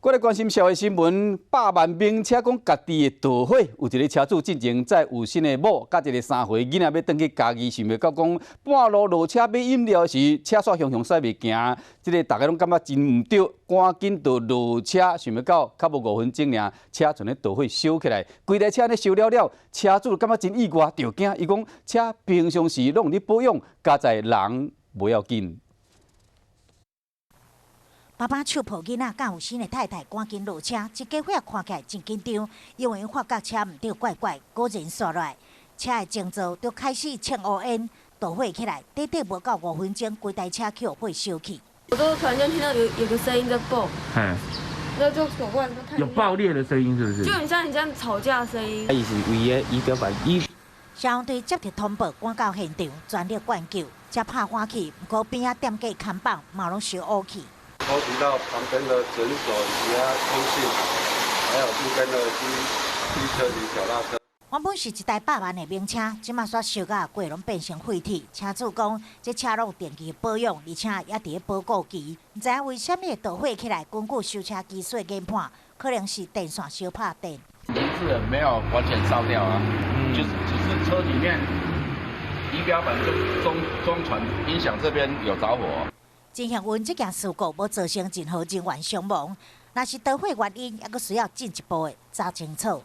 過來關心社會新聞，百萬名車講家己會著火，有一个車主進前載有新的某，佮一个3歲囡仔欲轉去嘉義，想袂到講半路落車買飲料時，車煞雄雄駛袂行，這个大家攏感覺真毋對，趕緊就落車，想袂到較無5分鐘爾，車就咧著火燒起來，規台車咧燒了了，車主感覺真意外，著驚，伊講車平常時攏有咧保養，佳哉人無要緊。爸爸手抱囡仔，佮有新的太太趕緊落車，這家伙看起來真緊張，因為發覺車毋對怪怪，果然煞落來，車的前座就開始衝烏煙，著火起來，短短無夠5分鐘，規台車去予火燒去。我都突然間聽到有個聲音在爆，那就走過來有爆裂的聲音是不是？就很像你這樣吵架的聲音。伊是規个儀表板，伊消防隊接到通報，趕到現場，全力灌救，才拍火去，毋過邊仔店家看板嘛攏燒烏去。波及到旁邊的診所、其他通信，還有路邊的機車與腳踏車。原本是一台百萬的名車，這馬煞燒甲規攏變成廢鐵。車主講，這車攏有定期保養，而且也佇咧保固期。毋知影為啥物會著火起來？根據修車技術研判，可能是電線燒拍電。是沒有完全燒掉啊，就是只是車裡面儀表板中傳音響這邊有著火。真幸運，這件事故無造成任何人員傷亡。若是著火原因，猶閣需要進一步的查清楚。